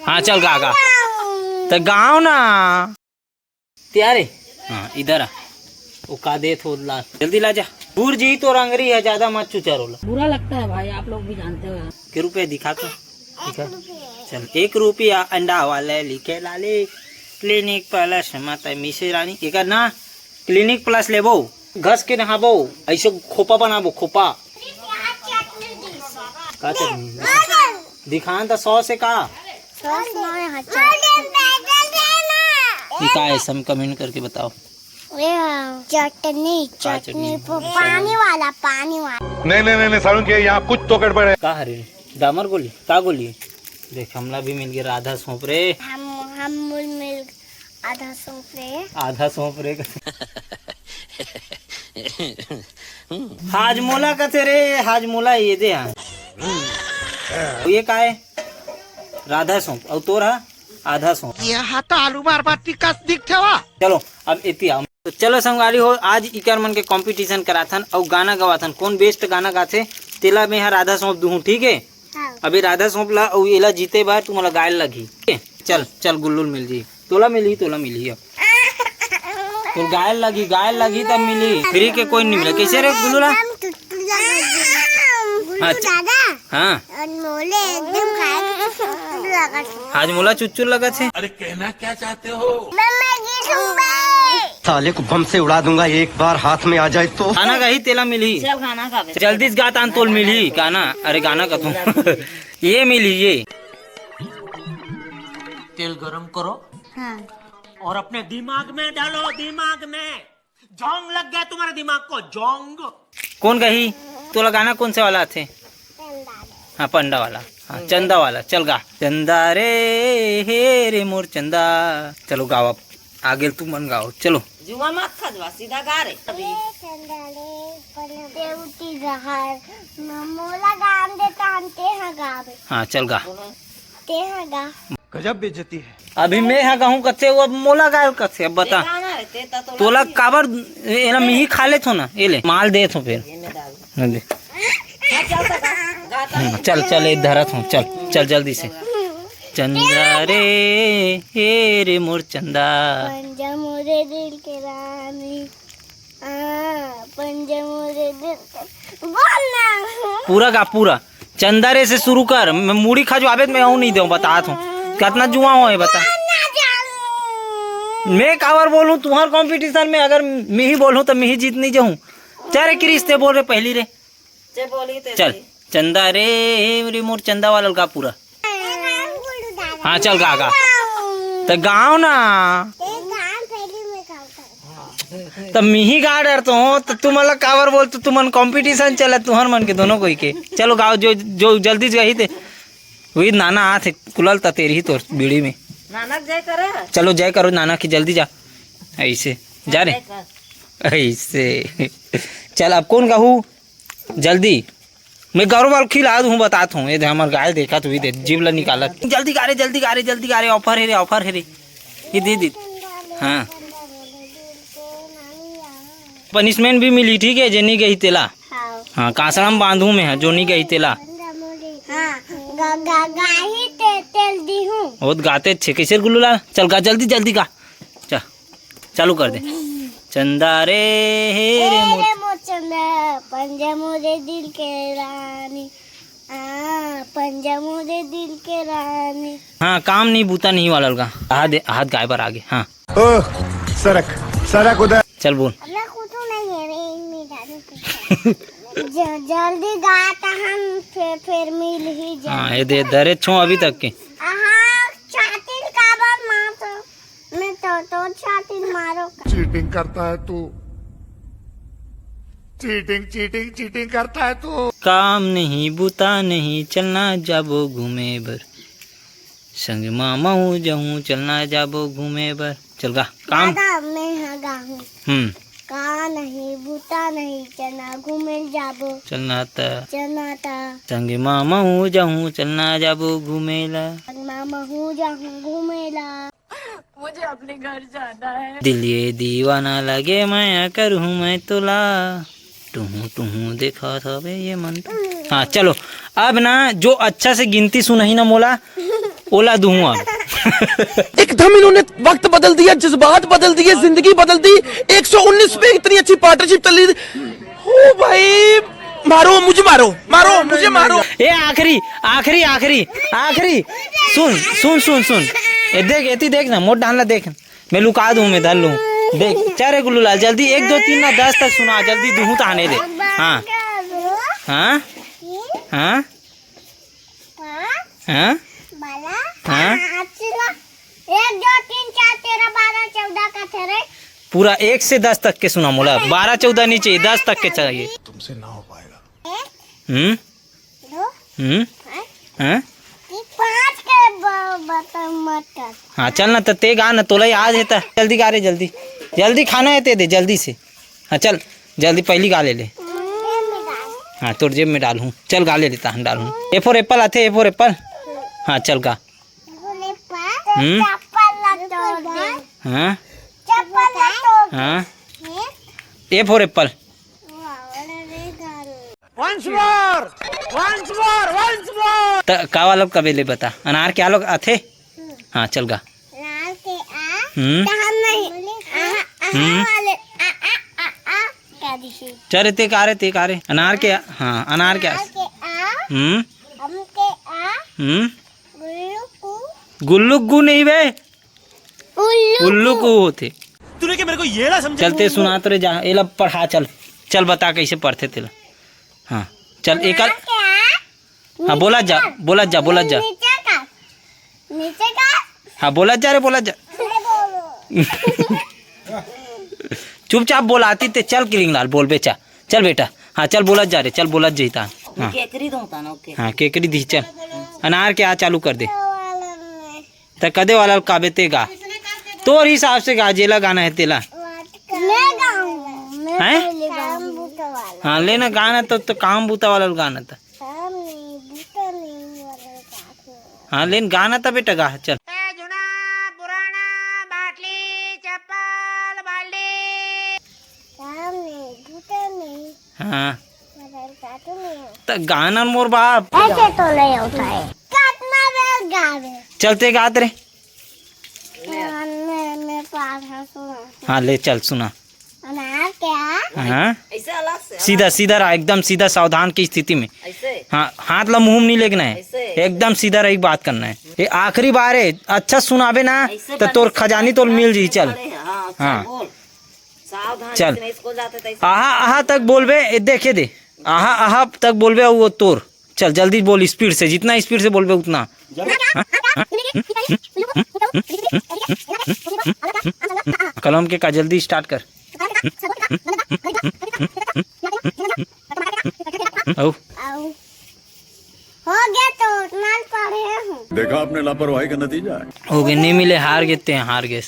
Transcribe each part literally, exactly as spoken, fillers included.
हाँ, चल गा, गा। त गाओ ना। तैयार है? हाँ, इधर आ। वो का देत हो ला, जल्दी ला जा। गुरुजी तो रंगरी है, ज्यादा मत चुचर होला। बुरा लगता है भाई, आप लोग भी जानते हो यार। के रुपए दिखा तो, दिखा। चल, एक रुपया अंडा वाले लिखे लाली, क्लिनिक प्लस माता मिसे रानी। एक ना, क्लिनिक प्लस लेबो, घस के नहाबो, ऐसे खोपा बनाबो, खोपा। का चटनी? दिखान त सौ से का? सौ से नहीं, हाँ, चटनी। ये का है, सब कमेंट करके बताओ। ये चटनी, का चटनी? चटनी, प-, पानी वाला, पानी वाला। नहीं, नहीं, नहीं, नहीं, सारुण के यहाँ कुछ तो गड़बड़ है। का हरे? डामर गोली? का गोली? देख, हमला भी मिल गया आधा सौंप रे। हम, हम मिल, मिल आधा सौंप रे। आधा सौंप रे। हाजमोला कथे रे, हाजमोला ये दे। हाँ, ये का है? राधा सौंप। और तोर हा? आधा सौंप। ये हा तो आलू बार बार टिकस दिखथे वा। चलो, अब एती आओ। तो चलो संगवारी हो, आज इकर मन के कंपटीशन कराथन और गाना गवाथन। कौन बेस्ट गाना गाथे, तेला मैं हा राधा सौंप दूँ, ठीक है? हाँ। अभी राधा सौंप ला, अउ एला जीते बर तुमला गाय लगही। चल, चल, गुल्लू ल मिल जी। तोला मिलही, तोला मिलही अब। तोर गाय लगही, गाय लगही तब मिलही। फ्री के कोई नहीं मिले। कैसे रे गुल्लू ला? एकदम टुटपुट लगा गुल्लू हाँ, च- दादा। हाँ। और मोले एकदम खाए के टुटपुट लगा। आज मोला चुच्चू लगत हे। अरे कहना क्या चाहते हो? मैं मैगी खाऊंगा। साले को बम से उड़ा दूंगा एक बार हाथ में आ जाए तो। गाना गाही तेला मिलही। चल गाना गावे। जल्दी से गा तान तोल मिलही गाना। अरे गाना कथू। ये मिलही ये। तेल गरम करो। हाँ। और अपने दिमाग में डालो, दिमाग में। जोंग लग गया तुम्हारे दिमाग को, जोंग। कौन गाही? तोला गाना कौन से वाला आथे? हाँ, पंडा वाला। हाँ, चंदा वाला। चल गा। चंदा रे, हे रे मोर चंदा। चलो गाओ अब। आगे तुमन गाओ। चलो। जुआ मत खजवा, सीधा गा रे। अभी। ए चंदा रे, पन देवती गहार, म-, मोला गान दे तान ते हा गावे। हाँ, चल गा। ते हा गा। गजब बेइज्जती है। अभी मैं हा गाहूँ कथे, वो अब मोला गायल कथे, अब बता। ते गाना रे, ते ता तोला तोला गाना। काबर, एला मिही खा लेथो ना, ए ले, माल देथो फिर। ये मैं डाल। हाँ, दे। हाँ, चल, चल, गा, गा, गा। हम्म, चल, चल, ए धरत हूँ, चल, चल जल्दी से। चंदा रे, हे रे मोर चंदा। पंजा मोरे दिल के रानी। हाँ, पंजा मोरे दिल के, बोल ना। पूरा गा, पूरा। चंदा रे से शुरू कर, मैं मुड़ी खजवाबे त मैं अउ नहीं देऊँ, बतात हूँ। कितना जुआ हो है, बता। बोल ना जानू। मैं काबर बोलूँ, तुम्हार कंपटीशन में अगर मिही बोलूँ तो मिही जीत नहीं जाऊँ। चल रे क्रिस, ते बोल रे पहली रे। जे बोली ते चल, सही। चंदा रे, रे मोर चंदा वाला गा पूरा। हाँ, चल गा, गा। त गाओ ना। त मिही गा डरत हो, त तुमन ला काबर बोल, त तुमन कंपटीशन चला, तुहर मन के दोनों कोई के। चलो गाओ, जो, जो जल्दी जाही ते। वही नाना आथे, कुलल त तेरी ही तोर बीड़ी में। नानक जय करे। चलो जय करो नाना की, जल्दी जा। ऐसे, जा रे। जय कर। ऐसे। चल, अब कौन गाहू? जल्दी। मैं गौरव वाल खिला दूँ, बतात हूँ। ये दे, हमर गाय देखत हुई दे, जीभ ला निकालत। जल्दी गा रे, जल्दी गा रे, जल्दी गा रे, ऑफर है रे, ऑफर है रे। ये दे दे। हाँ। पनिशमेंट भी मिली, ठीक है, जे नहीं गई तेला। हाँ। हाँ, कांसड़ा में बांधू मैं, हाँ, जो नहीं गई तेला। हाँ, गा, गा, गाही ते, तेल दी हूँ। बहुत गाते अच्छे, कैसे गुल्लू लाल? चल गा, जल्दी, जल्दी गा। चल। चालू कर दे। चंदा रे, हे रे ए मोर रे मोर चंदा, पंजा मोरे दिल के रानी, आ, पंजा मोरे दिल के रानी। हाँ, काम नहीं, बूता नहीं वाला लगा। हाथ, हाथ गाय पर आगे, हाँ। ओह, सरक, सरक उधर। चल बोल। अपना कुछ नहीं है, मैं नहीं जानू कुछ। ज-, जल्दी गा त हम फिर, फिर मिल ही जाए। हाँ, ये दे, धरे छो अभी तक के। हाँ, छाती काबर मार तो। मैं तो, तो छाती मारो। चीटिंग करता है तू, चीटिंग, चीटिंग, चीटिंग करता है तू। काम नहीं, बुता नहीं, चलना जाबो घूमे बर। संग मा महू जहूँ, चलना जाबो घूमे बर। चल गा, काम। दादा, मैं हा गाहूँ। हम्म। का नहीं, बुता नहीं, चलना घूमे जाबो। चलना त। चलना त। संग मा महू जहूँ, चलना जाबो घूमे ला। संग मा महू जहूँ घूमे ला। मुझे अपने घर जाना है। दिल ये दीवाना लगे, मैं करूँ मैं तोला। टुहू टुहू देखा था बे ये मन तो। हाँ, चलो, अब ना जो अच्छा से गिनती सुनाही ना मोला, ओला दूंगा। एकदम इन्होंने वक्त बदल दिया, जज्बात बदल दिए, जिंदगी बदल दी। एक सौ उन्नीस पे इतनी अच्छी पार्टनरशिप चल रही थी। ओ भाई, मारो मुझे, मारो, मारो मुझे, मारो। ए, आखिरी, आखिरी, आखिरी, आखिरी। सुन, सुन, सुन, सुन। ए, देख, एती देख ना, मोर डांड ला देख। मैं लुका दूं, मैं धर लूं। देख, चल रे गुल्लू लाल, जल्दी एक, दो, तीन ना दस तक सुना, जल्दी दूहूं ताने दे। हाँ। हाँ? हाँ? हाँ? हाँ? एक, दो, तीन, चार, तेरह, बारह, चौदह का थे रे। पूरा एक से दस तक के सुना मोला, बारह चौदह नहीं चाहिए, दस तक के चाहिए। तुमसे ना हो पाएगा। एक, हम्म। दो, हम्म। हाँ? हाँ? तीन, पाँच के ब-, बता मत कर। हाँ, चल ना, त ते गा ना, तोला याद हे त। जल्दी गा रे, जल्दी। जल्दी खाना हे ते दे, जल्दी से। हाँ, चल, जल्दी पहली गा ले ले। हम्म। हाँ, तोर जेब में डालहूँ। चल, गा ले लेता हूँ, डालहूँ। A for apple आथे, A for apple। हाँ, चल गा। बोले, "पा, हम्म। चप्पल ला तोड़ दे।" हाँ? चप्पल ला तोड़ दे। हाँ? हैं? A for apple। Once more, once more, once more। त का वाला कबे ले बता, अनार के आलो आथे? हाँ, चल गा। अनार के आ, हम्म। त हम नहीं, आहा, आहा हम्म। वाले, आ, आ, आ, आ, क्या दिखी? चल रे, ते का रे, ते का रे? अनार के आ, हाँ, अनार के आ। अनार के आ, हम्म। हम के आ, हम्म। गुल्लू कु। गुल्लू कु नहीं बे। उल्लू उल्लू कु। कु होथे। तूने क्या मेरे को ये ना समझा? चल ते सुना तो रे जा, एला पढ़ा चल। चल बता कैसे पढ़थे तेला। हाँ, चल एक। क्या? हाँ, बोला जा, बोला जा, बोला जा। नीचे का, नीचे का। हाँ, बोला जा रे, बोला जा। नहीं बोलो। चुपचाप बोलाती ते चल किलिंग लाल, बोल बेचा। चल बेटा, हाँ, चल बोलत जा रे, चल बोलत जइता। हाँ। केकरी दूँ ता ना, ओके। हाँ, केकरी दी, चल। अनार के आ चालू कर दे। त कदे वाला काबे ते गा। तोर हिसाब से गा, जेला गाना हे तेला। मैं गाऊँ, मैं हैं? पहले गाऊँ। हाँ, ले ना गाना तो, तो काम बूता वाला गाना था। काम नहीं, बूता नहीं वाला गाना। हाँ, लेन गाना था बेटा, गा, चल। ए, जुना, पुराना, बाटली, चप्पल, बाल्टी। काम नहीं, बूता नहीं। हाँ। त गाना मोर बाप। ऐसे तो नहीं होता है। कितना बेर गावे। चलते गात रे। मैं, मैं पाठ सुना। हाँ, ले चल सुना। अनार क्या? हाँ। ऐसे अलग से, सीधा, अलग से। सीधा रहा, एकदम सीधा, सावधान की स्थिति में। ऐसे? हाँ, हाथ ला मुंह में नहीं लेगना है। ऐसे? एकदम सीधा रही, बात करना है। ये आखिरी बार है, अच्छा सुनाबे ना, ऐसे तो तोर बने से खजानी तोर मिल जी, चल। बड़े, हाँ, अच्छा, हाँ। बोल। सावधान चल। से नहीं, इसको जाते तैसे। आहा, आहा तक बोलबे, ए, देखे दे। आहा, आहा तक बोलबे, वो तोर। चल, जल्दी बोल, स्पीड से, जितना स्पीड से बोलबे उतना। कलम के का, जल्दी स्टार्ट कर। अउ। अउ। हो गया तो उतना पढ़े हूँ। देखा आपने लापरवाही का नतीजा है। हो गए, नहीं मिले, हार गए ते, हार गए।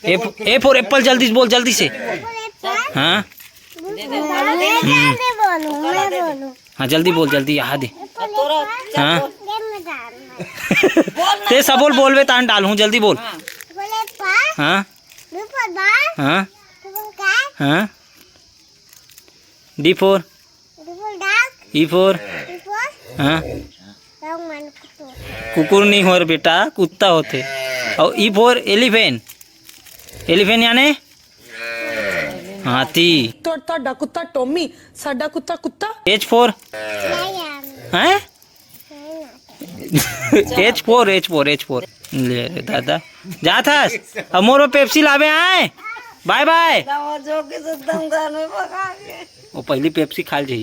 A for, A for apple, जल्दी से बोल, जल्दी से। Apple, apple। हाँ। मैं, मैं बोलूँ, मैं बोलूँ। हाँ, जल्दी बोल, जल्दी, यहाँ दे। Apple, apple। हाँ। ये मैं डालूँ। ते सबोल बोलबे तान डालूँ, जल्दी बोल। Apple, apple। हाँ। B for ball। हाँ। Apple, car। हाँ। D for? D for dog। E for? E for? हाँ। Dog माने कुकुर। कुकुर नहीं हो रे बेटा, कुत्ता होथे। और E for elephant? Elephant यानी? हाथी। तो ਤੁਹਾਡਾ ਕੁੱਤਾ ਟੌਮੀ, ਸਾਡਾ ਕੁੱਤਾ ਕੁੱਤਾ। H for? Lion। हैं? H for, H for, H for। ले रे दादा, जात हस? अब मोर बर पेप्सी लाबे आए। बाय बाय। वो पहली पेप्सी खा ली।